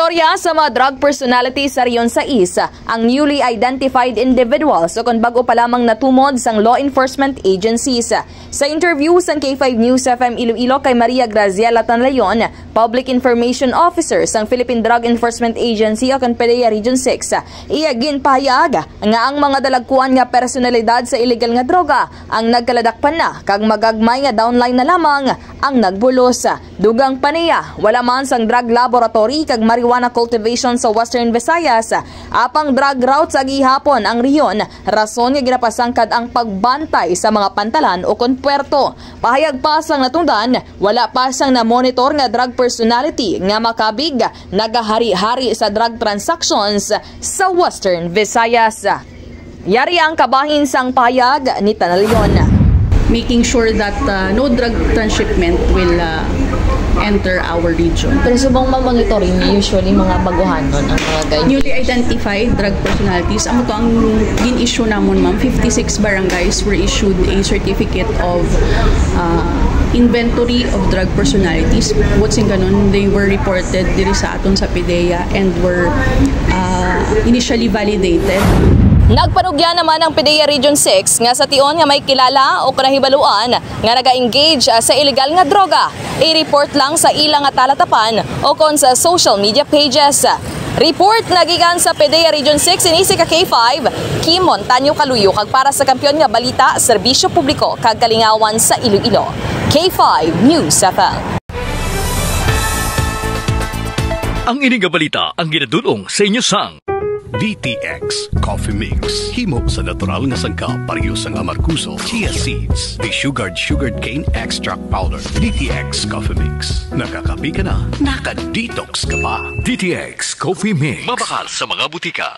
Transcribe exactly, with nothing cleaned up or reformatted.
Istorya sa mga drug personality sa Rehiyon sais, ang newly identified individuals o kon bag-o pa lamang natumod sang law enforcement agencies. Sa interview sang K five News F M Iloilo kay Maria Graziela Tanlayon, Public Information Officer sang Philippine Drug Enforcement Agency o kon PDEA Region six, iya ginpahayag nga ang mga dalagkuan nga personalidad sa illegal nga droga ang nagkaladakpan na kag magagmay nga downline na lamang ang nagbulos. Dugang pa niya, wala man sang drug laboratory kag marijuana cultivation sa Western Visayas, apang drug routes sa gihapon ang rehiyon, rason nga ginapasangkad ang pagbantay sa mga pantalan o kon puerto. Pahayag pa sang natungdan, wala pa sang na-monitor nga drug personality nga makabig nagahari-hari sa drug transactions sa Western Visayas. Yari ang kabahin sang pahayag ni Tanalion. Making sure that uh, no drug transshipment will uh, enter our region. Pero subong ma-monitoring niyo usually mga baguhanon ang mga guide. Newly identified drug personalities. Amo to ang gin-issue namon, ma'am. Fifty-six barangays were issued a certificate of uh, inventory of drug personalities. Buot sing kanon, they were reported diri sa aton sa PDEA and were uh, initially validated. Nagpanugyan naman ang PDEA Region six nga sa tion nga may kilala o kanahibaluan nga naga-engage ah, sa illegal nga droga, i-report lang sa ila nga talatapan o kon sa social media pages. Report nagikan sa PDEA Region six ini si ka K five, Kim Montaño Kaluyo, kag para sa Kampiyon nga Balita, Serbisyo Publiko kag Kalingawan sa Iloilo, K five News F M. Ang ini nga balita ang ginadul-ong sa inyo sang D T X Coffee Mix. Himo sa natural nga sangkap, pareho sang amargoso, chia seeds, desugared sugarcane extract powder. D T X Coffee Mix. Nakakape ka na, naka-detox ka pa. D T X Coffee Mix. Mabakal sa mga butika.